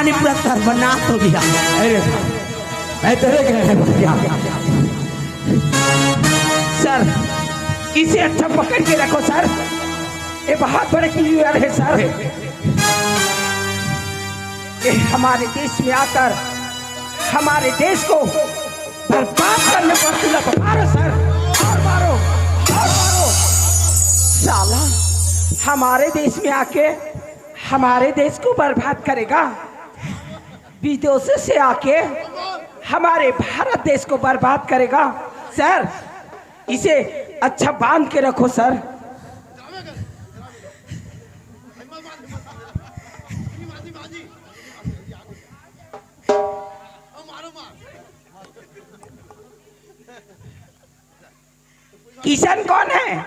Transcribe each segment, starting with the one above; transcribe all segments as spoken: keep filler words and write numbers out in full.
पानी पूरा सर्वनाश हो गया। अरे, मैं तेरे घर में भर गया। सर, इसे अच्छा पकड़ के रखो सर। ये बहुत बड़े क्लियर है सर। ये हमारे देश में आकर हमारे देश को बर्बाद करने पर तुला मारो सर, और मारो, और मारो। साला हमारे देश में आके हमारे देश को बर्बाद करेगा, विदेशों से आके हमारे भारत देश को बर्बाद करेगा। सर, इसे अच्छा बांध के रखो सर। किशन कौन है?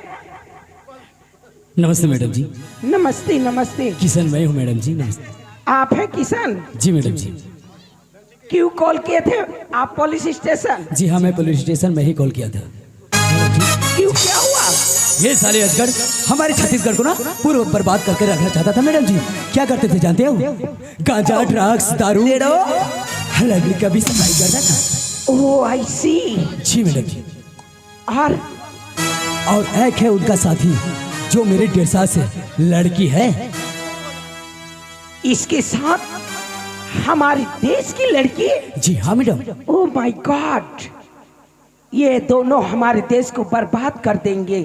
नमस्ते मैडम जी। नमस्ते, नमस्ते। किशन मैं हूँ मैडम जी, नमस्ते। आप है किशन? जी मैडम जी। क्यों कॉल किए थे आप पुलिस स्टेशन? जी हाँ, मैं पुलिस स्टेशन में ही कॉल किया था। क्यों, क्या हुआ? ये साले अजगर हमारे छत्तीसगढ़ को ना पूरा बर्बाद करके रखना चाहता था मैडम जी। क्या करते थे जानते हो? गांजा, ड्रग्स, दारू, लड़की का भी सप्लाई करता था। ओह, आई सी। जी मैडम जी। और? और एक है उनका साथी, जो मेरे डेढ़ साल से लड़की है। इसके साथ हमारे देश की लड़की? जी हाँ मैडम। ओह माय गॉड, ये दोनों हमारे देश को बर्बाद कर देंगे।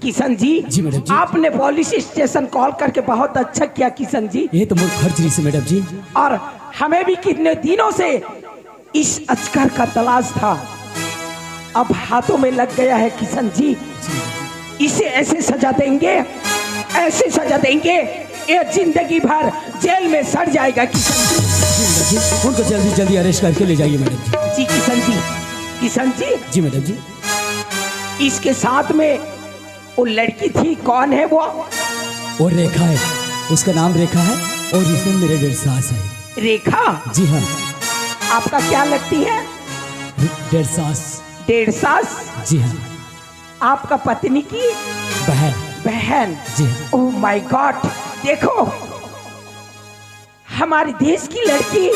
किशन जी, जी मैडम जी। आपने पुलिस स्टेशन कॉल करके बहुत अच्छा किया किशन जी। ये तो मोर फर्ज रहिस मैडम जी। और हमें भी कितने दिनों से इस अजगर का तलाश था, अब हाथों में लग गया है किशन जी। इसे ऐसे सजा देंगे, ऐसे सजा देंगे, ये जिंदगी भर जेल में सड़ जाएगा किशन जी। जी मैडम जी, उनको जल्दी जल्दी अरेस्ट करके ले जाइए मैडम जी। जी किशन जी, किशन जी। जी मैडम जी। इसके साथ में वो लड़की थी, कौन है वो? वो रेखा है, उसका नाम रेखा है और इसमें मेरे डेढ़ सास है। रेखा? जी हाँ। आपका क्या लगती है? डेढ़ सास। डेढ़ सास? जी हाँ। आपका पत्नी की? बहन। बहन? जी हाँ। ओह माय गॉड, देखो, हमारे देश की लड़की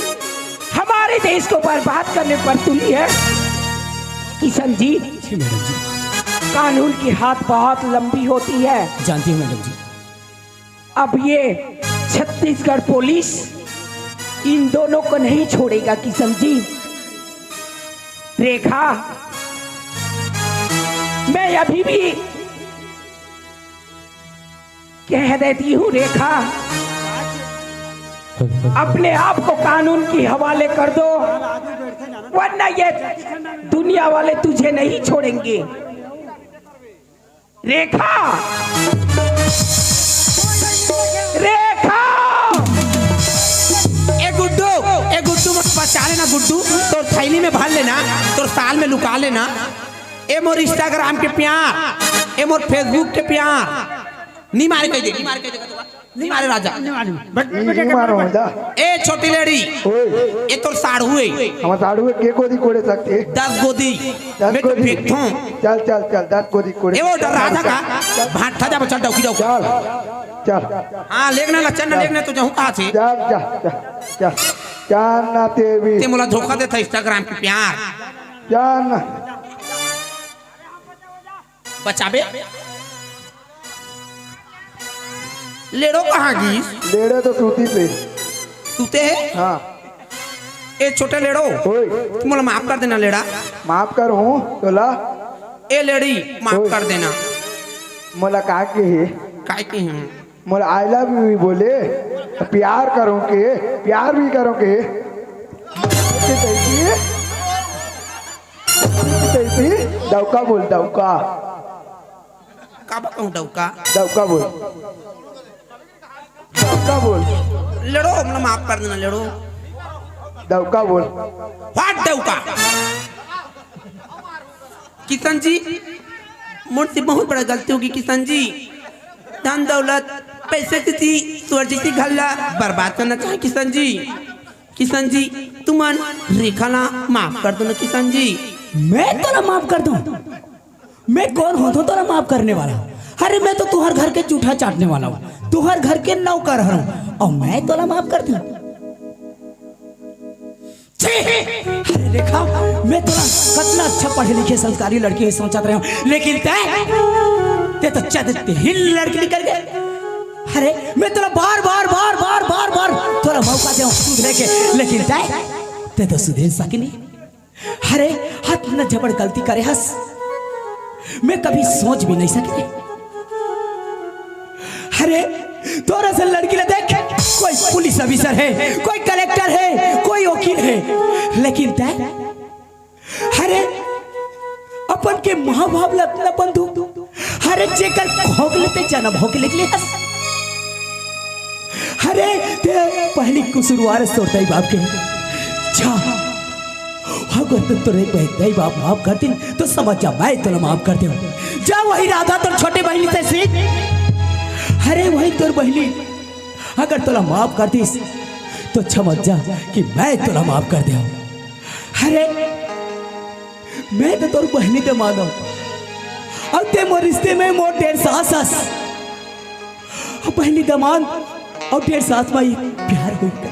हमारे देश को बर्बाद करने पर तुली है। किशन जी, जी मैडम जी। कानून की हाथ बहुत लंबी होती है। जानती हूँ मैडम जी। अब ये छत्तीसगढ़ पुलिस इन दोनों को नहीं छोड़ेगा किशन जी। रेखा, मैं अभी भी कह देती हूँ रेखा, अपने आप को कानून के हवाले कर दो, वरना ये दुनिया वाले तुझे नहीं छोड़ेंगे। रेखा, रेखा। ए गुड्डू, ए गुड्डू, मोला बचा लेना गुड्डू, तोर थैली में भर लेना, तोर साल में लुका लेना। ए मोर Instagram के प्यार, ए मोर Facebook के प्यार, नी मारे कह दे, नी मारे कह दे, नी मारे राजा। नी मारे, बट, बट, नहीं मारो बट, राजा। ए छोटी लेड़ी, ओए। ए तोर साढ़ू है। हम साढ़ू है, के गोदी कोड़े सकते? दस गोदी। दस मैं तो गोदी। फेंकता हूँ। चल, चल, चल, दस गोदी कोड़े। ए वो डर राजा का, भांठा जा बचल डौकी डौकी। चल, चल। हाँ, लेगना लचन ना लेगना तो जाऊँ कहाँ से? चल, चल, चल, चल। चल ना तेरी। ते मोला धोखा देता Instagram के प्यार। चल ना। बचाबे। लेड़ो कहाँ गिस? लेड़ो तो सूती पे। सूते है? हाँ। ए छोटे लेड़ो, ओए। तू मोला माफ कर देना लेड़ा। माफ कर हूँ तोला। ए लेड़ी, माफ ओए। कर देना। मोला का के है? काय के हूँ? मोला I love you भी बोले, प्यार करूँ के, प्यार भी करूँ के। के तैसी? तैसी? डौका बोल, डौका। का बताऊं डौका? डौका बोल। डौका बोल। लेड़ो, मोला माफ कर देना, लेड़ो। डौका बोल। What डौका? किशन जी, मोर से बहुत बड़ा गलती होगी किशन जी। धन दौलत, पैसे से जी, स्वर जैसी घर ला बर्बाद करना चाहे किशन जी। किशन जी, तुमन रेखा ला माफ कर दो ना किशन जी। मैं तोला माफ कर दूं? मैं कौन होथों तोला माफ करने वाला? अरे, मैं तो तुहर घर के जूठा चाटने वाला हूँ, तुहर घर के नौकर हूँ, और मैं तोला माफ कर दूं? छी! अरे रेखा, मैं तोला कतना अच्छा पढ़े लिखे संस्कारी लड़की हे सोचत रहे हूँ, लेकिन तै, तै तो चरित्रहीन लड़की निकल गे। अरे मैं तोला बार बार बार बार बार बार तोला मौका दे हूँ सुधरे के, लेकिन तै, तै तो सुधरे सके नहीं। अरे, अतना जबर गलती करे हस, मैं कभी सोच भी नहीं सके। अरे, तोर असन लड़की ला देख, कोई पुलिस अफिसर हे, कोई कलेक्टर हे, कोई वकील हे, लेकिन तै, अरे, अपन के माँ बाप ला अतना बंधु, अरे, जेकर कोख ले तै जनम होके निकले हस। अरे, तै पहली कसूरवार हस तोर दाई बाप के। जा, अगर तो तोर दाई बाप माफ कर दिन, तो समझ जा, मैं तोला माफ कर देहूँ। जा, वही राधा तोर छोटे बहिनी से सीख। अरे, वही तोर बहिनी अगर तोला माफ कर दिस, तो समझ जा कि मैं तोला माफ कर देहूँ। अरे, मैं तो तोर बहिनी दमांद हूँ, अउ तै मोर रिश्ते में मोर डेढ़ सास हस। अब बहिनी दमांद अउ डेढ़ सास में प्यार होई का?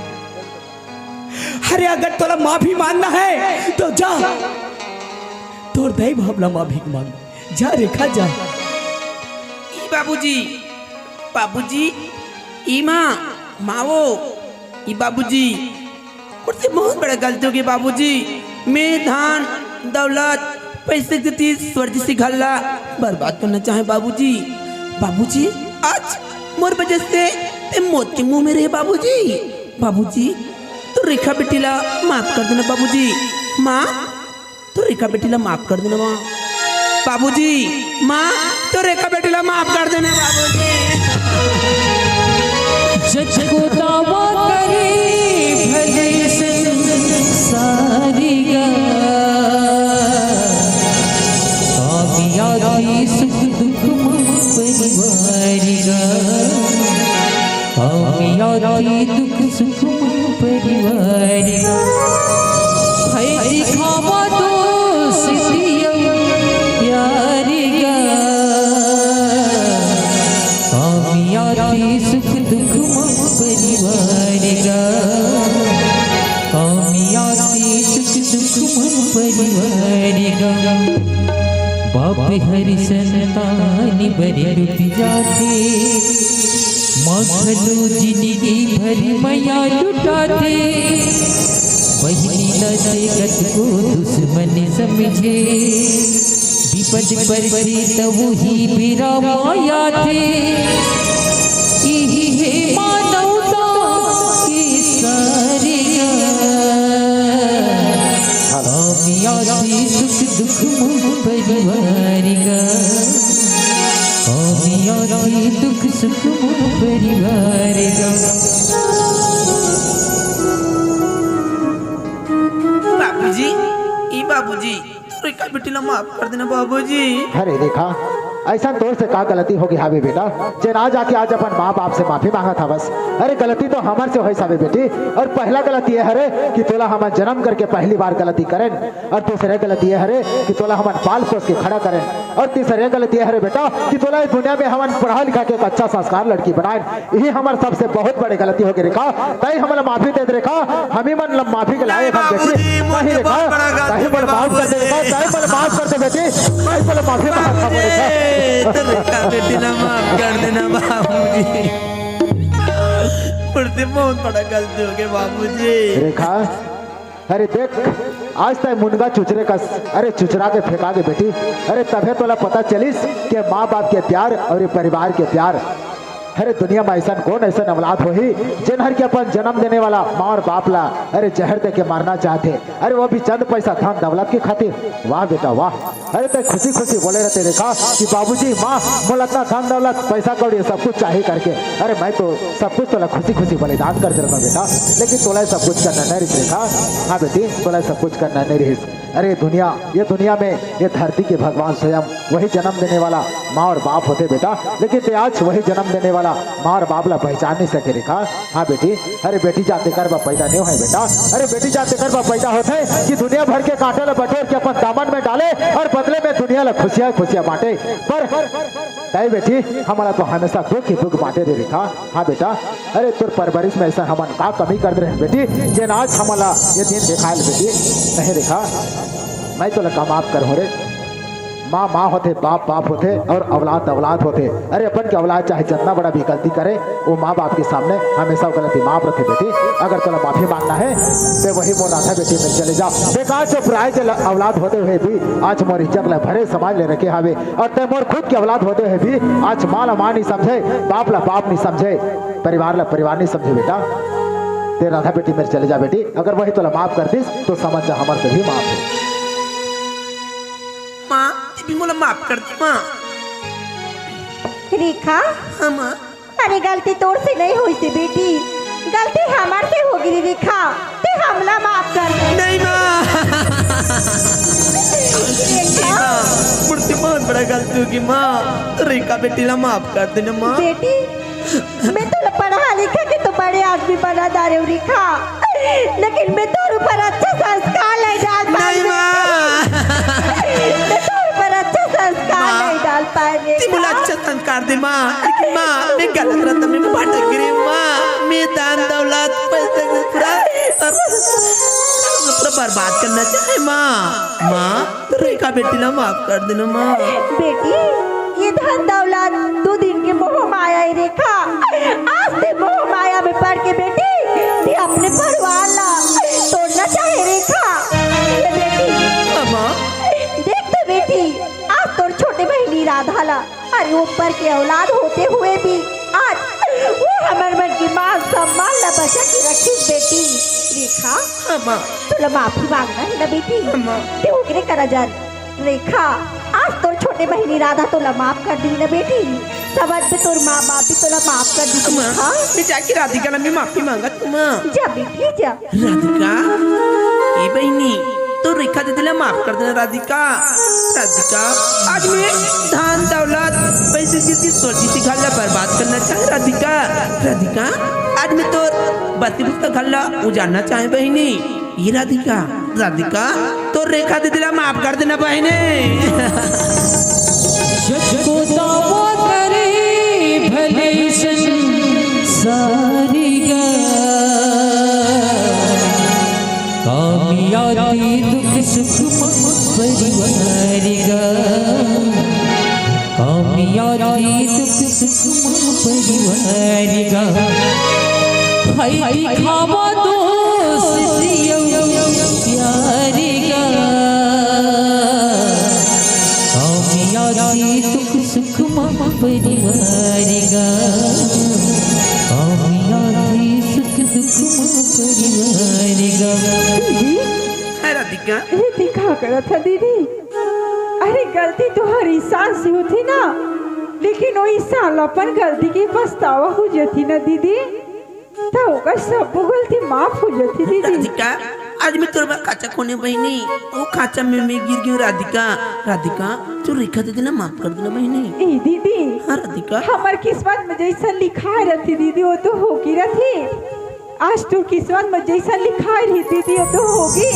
अरे, अगर तोला माफी मांगना हे, तो जा, तोर दाई बाप ला माफी मांग। जा रेखा, जा। ई बाबूजी, बाबूजी, ई माँ, मावो, ई बाबूजी, मोर से बहुत बड़ा गलती होगे बाबूजी। मैं धन दौलत पैसे के सेती स्वर जैसी घर ला बर्बाद करना चाहे बाबूजी। बाबूजी, आज मोर वजह से तै मौत के मुंह में रहे बाबूजी। बाबूजी, तोर रेखा बेटी ला माफ कर देना बाबूजी। माँ, तोर रेखा बेटी ला माफ कर देना माँ। बाबूजी, माँ, तोर रेखा बेटी ला माफ कर देना बाबूजी। जग को दावा करे भले संसारी गा, आदि आदि सुख दुख मम परिवारी गा। आदि आदि दुख सुख मम परिवारी गा। है दिखावा दोस्ती अउ यारी गा। आदि आदि सुख दुख मम परिवारी गा। आदि आदि सुख दुख मम परिवारी गा। बाप हरि संतान बड़े लुट जाथे, माँ घलो जिनगी भर मया लुटाथे। बहिनी ला ते कतको दुश्मन समझे, विपद परथे तब ही बेरा माया थे। इही हे मानवता के सारे गा। आदि आदि सुख दुख मम परिवारी गा। आदि आदि दुख सुख मम परिवारी गा। बाबूजी, ई बाबूजी, तोर रेखा बेटी ला माफ कर देना बाबूजी। अरे रेखा, अइसन तोर से का गलती होगे हावे बेटा, जेन आज आके आज अपन माँ बाप से माफी मांगत हवस? अरे गलती तो हमर से होइस हावे बेटी, अउ पहला गलती ये हरे कि तोला हमन जनम करके पहली बार गलती करेन, अउ दूसरे गलती ये हरे कि तोला हमन पाल पोस के खड़ा करेन, अउ तीसरे गलती ये हरे बेटा कि तोला इस दुनिया में हमन पढ़ा लिखा के एक अच्छा संस्कार लड़की बनाएन। इही हमर सबसे बहुत बड़े गलती होगे रेखा। तहीं हमन ला माफी दे दे रेखा, हमी मन ला माफी के लायक हन बेटी। बाबूजी, मोर तहीं से रेखा, बहुत बड़ा गलती तहीं मोला माफ कर दे रेखा, बाबूजी। तहीं मोला माफ कर दे बेटी, तहीं मोला माफी मांगत हवं रेखा। बाबूजी, तो रेखा बेटी ला माफ कर देना बाबूजी। मोर से बहुत बड़ा गलती होगे बाबूजी। रेखा, अरे देख, आज तैं मुनगा चुचरे कस, अरे चुचरा के फेंका गे बेटी। अरे तभे तोला पता चलिस के माँ बाप के प्यार अउ ये परिवार के प्यार। अरे दुनिया में अइसन कोन अइसन औलाद होही, जेन हर के अपन जनम देने वाला माँ अउ बाप ला, अरे जहर दे के मारना चाहथे, अरे वो भी चंद पैसा धन दौलत के खातिर। वाह बेटा वाह। अरे तैं खुशी खुशी बोले रहिते रेखा कि बाबूजी, माँ, मोला अतना धन दौलत, पैसा कौड़ी, सब कुछ चाही करके। अरे मैं तो सब कुछ तोला खुशी खुशी बलिदान कर दे रहा बेटा, लेकिन तोला सब कुछ करना नहीं रहिस रेखा। हाँ बेटी, तोला सब कुछ करना नहीं रहिस। अरे दुनिया, ये दुनिया में ये धरती के भगवान स्वयं वही जन्म देने वाला माँ और बाप होथे बेटा, लेकिन ते आज वही जन्म देने वाला माँ और बाप ला पहचान नहीं सके रेखा। हाँ बेटी, अरे बेटी जात तेकर बर पैदा नहीं होय बेटा, अरे बेटी जात तेकर बर पैदा होथे कि दुनिया भर के कांटा ला बटोर के अपन दामन में डाले और बदले में दुनिया ला खुशियाँ खुशियाँ बांटे। पर तय बेटी, हमला तो हमेशा दुख ही दुख बांटे रे रेखा। हाँ बेटा, अरे तोर परवरिश में ऐसा हमन का कमी कर दे रहे बेटी, जेन आज हमला ये दिन देखायल बेटी। नहीं रेखा, मैं तोला का माफ करहूँ रे। माँ माँ होथे, बाप बाप होथे और औलाद औलाद होथे। अरे अपन के औलाद चाहे जितना बड़ा भी गलती करे, वो माँ बाप के सामने हमेशा वो गलती माफ रखे बेटी। अगर तोला माफी मांगना है तो वही मोर राधा बेटी में चले जा। बेकार जो पराए के ल-, औलाद होते हुए भी आज मोर इज्जत ला भरे समाज ले रखे हावे, और ते मोर खुद के औलाद होते हुए भी आज माँ ला माँ नहीं समझे, बाप ला बाप नहीं समझे, परिवार ला परिवार नहीं समझे बेटा। ते राधा बेटी मेर चले जा बेटी, अगर वही तोला माफ कर दिस तो समझ जा हमर से भी माफ है। माँ, ते भी मोला माफ कर दे माँ। रेखा, हाँ माँ। अरे गलती तोर से नहीं होइसे बेटी, गलती हमर से होगे रे रेखा, ते हमला माफ कर दे। नहीं माँ। रेखा, माँ, मुझसे बहुत बड़ा गलती होगी माँ, रेखा बेटी ला माफ कर देना माँ। बेटी, मैं तोला पढ़ा लिखा के तो बड़े आदमी बना डारेंव रेखा, लेकिन मैं तोर ऊपर अच्छा संस्कार नहीं डाल पाए नहीं माँ। मैं तोर ऊपर अच्छा संस्कार माँ, नहीं डाल पाए ते मोला रेखा। अच्छा संस्कार दे माँ, लेकिन माँ मैं गलत रस्ता में भटक गे रेहेंव माँ, मैं धन दौलत पैसा से पूरा पूरा बर्बाद करना चाहे माँ। माँ, रेखा बेटी ला माफ कर देना माँ। बेटी, ये धन दौलत दो दिन के मोह माया है रेखा। आज ते मोह माया में पड़ के बेटी, ते अपने परिवार ला तोड़ना चाहे रेखा। ये बेटी, हाँ माँ। देख तो बेटी, आज तोर छोटे बहिनी राधा ला, अरे ऊपर के औलाद होते हुए भी आज वो हमर मन के मान सम्मान ला बचा के रखिस बेटी। रेखा, हाँ माँ। तोला माफी मांगना है ना बेटी, हाँ माँ। ते ओकरे करा जा। रेखा, आज तोर छोटे बहिनी राधा तोला माफ कर दी ना बेटी, समझ में तोर माँ बाप भी तोला माफ कर दी माँ, रेखा। मैं जाके राधिका ला मैं माफी मांगत हूँ माँ। जा बेटी जा। राधिका, ए बहिनी, तो रेखा दीदी ला माफ कर देना राधिका। राधिका, आज मैं धन दौलत पैसे किसी सोची सी घर ला बर्बाद करना चाहे राधिका। राधिका, आज मैं तोर बसी बुस का घर ला उजाड़ना चाहे बहिनी। ये राधिका, राधिका, तो रेखा दीदी ला माफ कर देना बहिनी। जग को दावा करे भले संसारी गा, कामयाबी दुख सुख मम परिवार गा, कामयाबी दुख सुख मम परिवार गा, है दिखावा दोस्त यौ प्यार गा, कामयाबी दुख सुख मम परिवार गा, कामयाबी सुख दुख मम परिवार गा। है राधिका। ए, ते का करत ह दीदी? अरे गलती तो हर इंसान से होथे ना, लेकिन वो इंसान ला अपन गलती के पछतावा हो जाथे ना दीदी, त ओकर सबो गलती माफ हो जाथे दीदी। राधिका, आज मैं तोर बर खांचा खोने बहिनी, वो खांचा में मैं गिर गई हूँ राधिका। राधिका, तू रेखा दीदी ला माफ कर देना बहिनी। ए दीदी, हाँ राधिका। हमर किस्मत में जैसन लिखाए रथे दीदी, वो तो होके रथे। आज तोर किस्मत में जैसन लिखाए रही दीदी, वो तो होगे।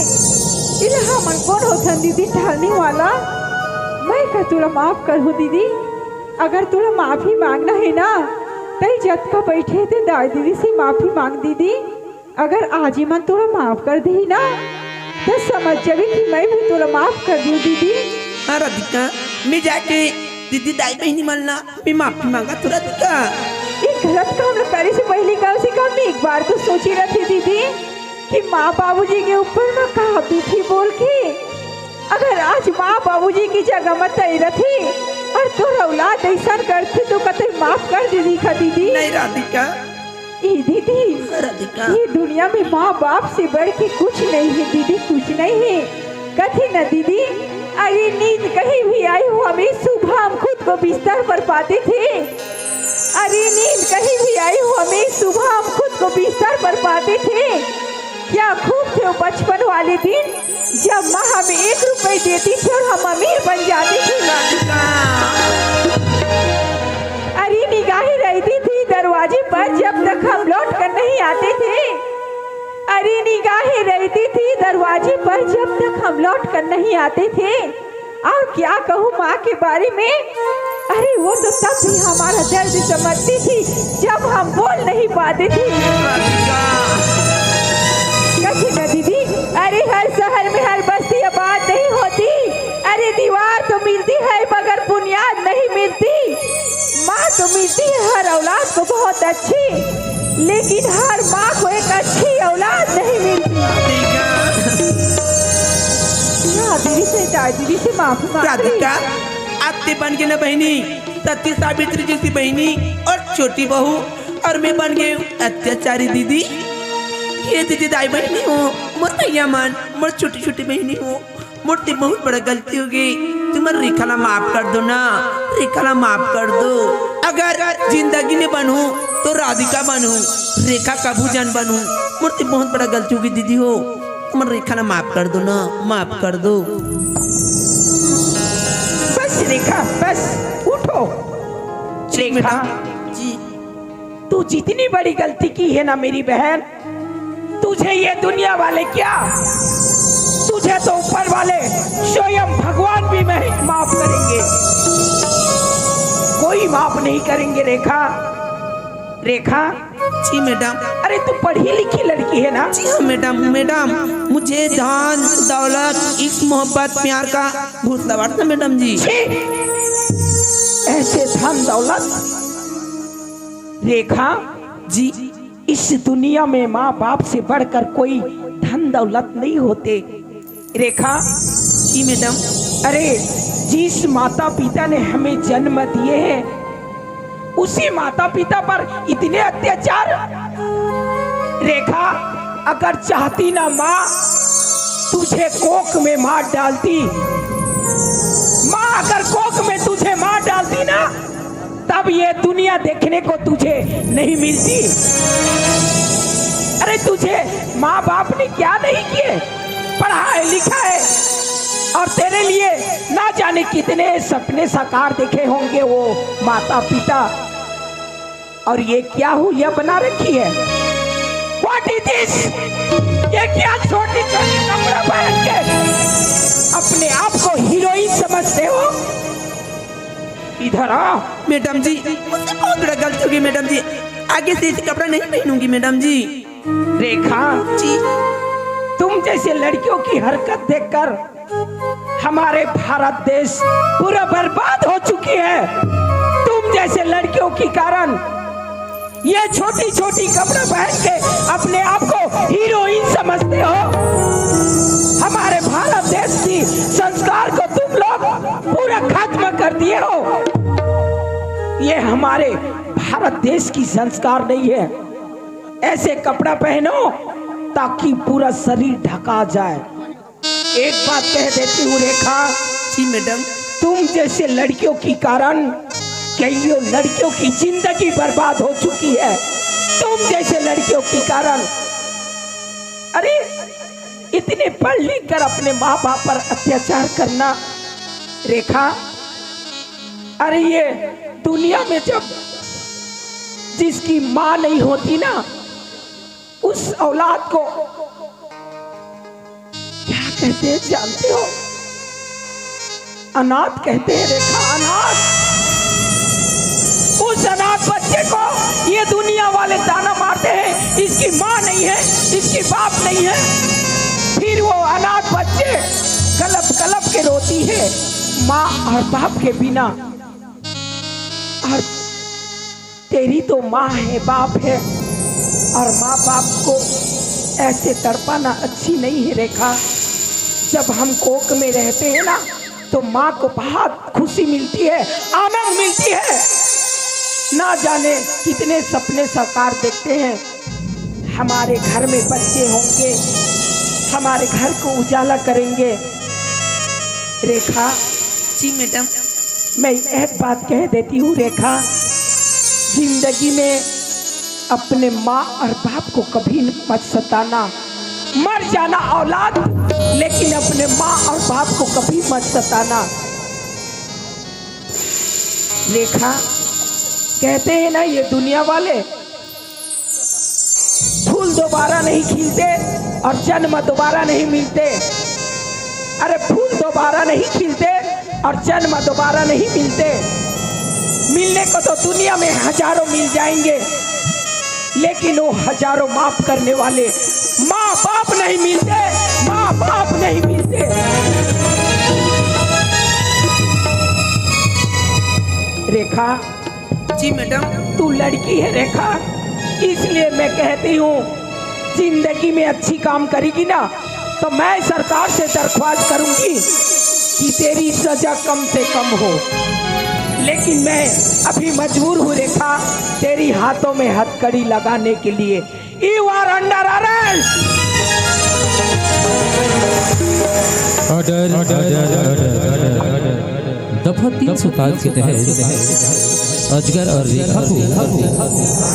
इला हमन कोन होथन दीदी ढालने वाला? मैं का तोला माफ करहूँ दीदी? अगर तोला माफी मांगना है ना, तई जतका बैठे ते दाई दीदी से माफी मांग दीदी। अगर आज ही मन तोला माफ कर दी ना, तो समझ जाबे कि मैं भी तोला माफ कर दूँ दीदी। हाँ राधिका, मैं जाके दीदी दाई बहिनी मन ला मैं माफी मांगा तो राधिका। ये गलत काम ला करे से पहले कम से कम एक बार तो सोची रहती दीदी कि माँ बाबूजी के ऊपर मैं का बीती बोल के। अगर आज माँ बाबूजी की जगह मैं तई रहती और तोर औलाद ऐसा करती तो कतई माफ कर दीदी का दीदी। नहीं राधिका। ए दीदी, राधिका। ये दुनिया में माँ बाप से बढ़ के कुछ नहीं है दीदी, कुछ नहीं है। कथी ना दीदी, अरे नींद कहीं भी आई हो, हमें सुबह हम खुद को बिस्तर पर पाते थे। अरे नींद कहीं भी आई हो, हमें सुबह हम खुद को बिस्तर पर पाते थे। क्या खूब थे वो बचपन वाले दिन, जब माँ हमें एक रुपए देती थी और हम अमीर बन जाते थे। अरे निगाहें रहती थी दरवाजे पर, जब तक हम लौट कर नहीं आते थे। अरे निगाहें रहती थी दरवाजे पर, जब तक हम लौट कर नहीं आते थे। और क्या कहूँ माँ के बारे में, अरे वो तो तब भी हमारा दर्द समझती थी, जब हम बोल नहीं पाते थे। कथी ना दीदी, अरे हर शहर में हर बस्ती आबाद नहीं होती। अरे दीवार तो मिलती है मगर बुनियाद नहीं मिलती। माँ तो मिलती है हर औलाद को बहुत अच्छी, लेकिन हर माँ को एक अच्छी औलाद नहीं मिलती। हाँ, दीदी से, दीदी से माफी मांग रही। राधिका, आप ते बन के ना बहिनी, सती सावित्री जैसी बहिनी और छोटी बहू, और मैं बन गई अत्याचारी दीदी। ये दीदी दाई बहिनी हो, मोर भैया मन, मोर छोटी छोटी बहिनी हो, मोर ते बहुत बड़ा गलती हो गई। तुमन रेखा ला माफ कर दो ना, रेखा ला माफ कर दो। अगर जिंदगी में बनहूँ तो राधिका बनहूँ, रेखा कभू जन बनहूँ। मोर ते बहुत बड़ा गलती हो गई दीदी हो, तुमन रेखा ला माफ कर दो ना, माफ कर दो। बस रेखा, बस उठो। रेखा, जी। तू जितनी बड़ी गलती की है ना मेरी बहन, तुझे ये दुनिया वाले क्या, तुझे तो ऊपर वाले स्वयं भगवान भी नहीं माफ करेंगे, कोई माफ नहीं करेंगे रेखा। रेखा। जी मैडम। अरे तू पढ़ी लिखी लड़की है ना? जी हाँ मैडम। मैडम, मुझे धन दौलत, इश्क, मोहब्बत, प्यार का भूत सवार था मैडम जी। छी! ऐसे धन दौलत, रेखा। जी। इस दुनिया में माँ बाप से बढ़कर कोई धन दौलत नहीं होते। रेखा। जी मैडम। अरे, जिस माता पिता ने हमें जन्म दिए हैं, उसी माता पिता पर इतने अत्याचार। रेखा, अगर चाहती ना माँ, तुझे कोख में मार डालती। माँ अगर कोख में तुझे मार डालती ना, तब ये दुनिया देखने को तुझे नहीं मिलती। अरे, तुझे माँ बाप ने क्या नहीं किए, पढ़ा है, लिखा है, और तेरे लिए ना जाने कितने सपने साकार देखे होंगे वो माता पिता, और ये क्या हुलिया बना रखी है? What is this? ये क्या छोटी छोटी कपड़ा पहन के अपने आप को हीरोइन समझते हो? इधर आ। मैडम जी, मुझसे बहुत बड़ा गलती हो गई मैडम जी, आगे से ऐसे कपड़ा नहीं पहनूंगी मैडम जी। रेखा जी। तुम जैसे लड़कियों की हरकत देखकर हमारे भारत देश पूरा बर्बाद हो चुकी है। तुम जैसे लड़कियों के कारण ये छोटी छोटी कपड़ा पहन के अपने आप को हीरोइन समझते हो। हमारे भारत देश की संस्कार को तुम लोग पूरा खत्म कर दिए हो। ये हमारे भारत देश की संस्कार नहीं है। ऐसे कपड़ा पहनो ताकि पूरा शरीर ढका जाए। एक बात कह देती हूँ रेखा। जी मैडम। तुम जैसे लड़कियों के कारण कईयों लड़कियों की जिंदगी बर्बाद हो चुकी है। तुम जैसे लड़कियों के कारण, अरे, इतने पढ़ लिख कर अपने माँ बाप पर अत्याचार करना रेखा। अरे, ये दुनिया में जब जिसकी माँ नहीं होती ना, उस औलाद को क्या कहते हैं जानते हो? अनाथ कहते हैं रेखा, अनाथ। उस अनाथ बच्चे को ये दुनिया वाले ताना मारते हैं, इसकी माँ नहीं है, इसकी बाप नहीं है। फिर वो अनाथ बच्चे कलप कलप के रोती है माँ और बाप के बिना। और तेरी तो माँ है, बाप है, और माँ बाप को ऐसे तड़पाना अच्छी नहीं है रेखा। जब हम कोख में रहते हैं ना, तो माँ को बहुत खुशी मिलती है, आनंद मिलती है। ना जाने कितने सपने साकार देखते हैं, हमारे घर में बच्चे होंगे, हमारे घर को उजाला करेंगे। रेखा, जी मैडम। मैं एक बात कह देती हूँ रेखा, जिंदगी में अपने माँ और बाप को कभी मत सताना। मर जाना औलाद, लेकिन अपने माँ और बाप को कभी मत सताना। रेखा, कहते हैं ना ये दुनिया वाले, फूल दोबारा नहीं खिलते और जन्म दोबारा नहीं मिलते। अरे, फूल दोबारा नहीं खिलते और जन्म दोबारा नहीं मिलते। मिलने को तो दुनिया में हजारों मिल जाएंगे, लेकिन वो हजारों माफ करने वाले माँ बाप नहीं मिलते, माँ बाप नहीं मिलते। रेखा, जी मैडम। तू लड़की है रेखा, इसलिए मैं कहती हूँ, जिंदगी में अच्छी काम करेगी ना, तो मैं सरकार से दरख्वास्त करूंगी कि तेरी सजा कम से कम हो। लेकिन मैं अभी मजबूर हूँ रेखा, तेरी हाथों में हथकड़ी लगाने के लिए। You are under arrest। Order, order, order, order. दफा तीन सौ सात के तहत अजगर और रेखा को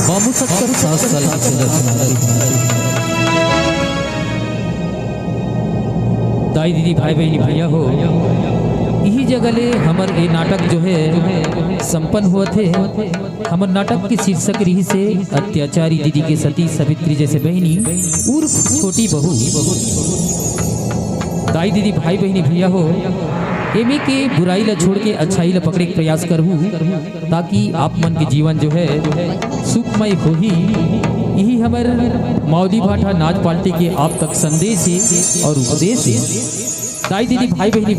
बामुसक्कत सात साल की सजा सुना दी। दाई दीदी, भाई बहिनी, भैया हो, इही जगह ले हमर ये नाटक जो है संपन्न हुआ थे। हमर नाटक के शीर्षक रही से अत्याचारी दीदी के सती सावित्री जैसे बहिनी उर्फ छोटी बहू। दाई दीदी, भाई बहिनी, भैया हो, एमे के बुराई ला छोड़ के अच्छाई ला पकड़े के प्रयास करहू, ताकि आप मन के जीवन जो है सुखमय होही। यही हमर मौली भाठा नाच पार्टी के आप तक संदेश है और उपदेश है। दाई दीदी, भाई बहिनी,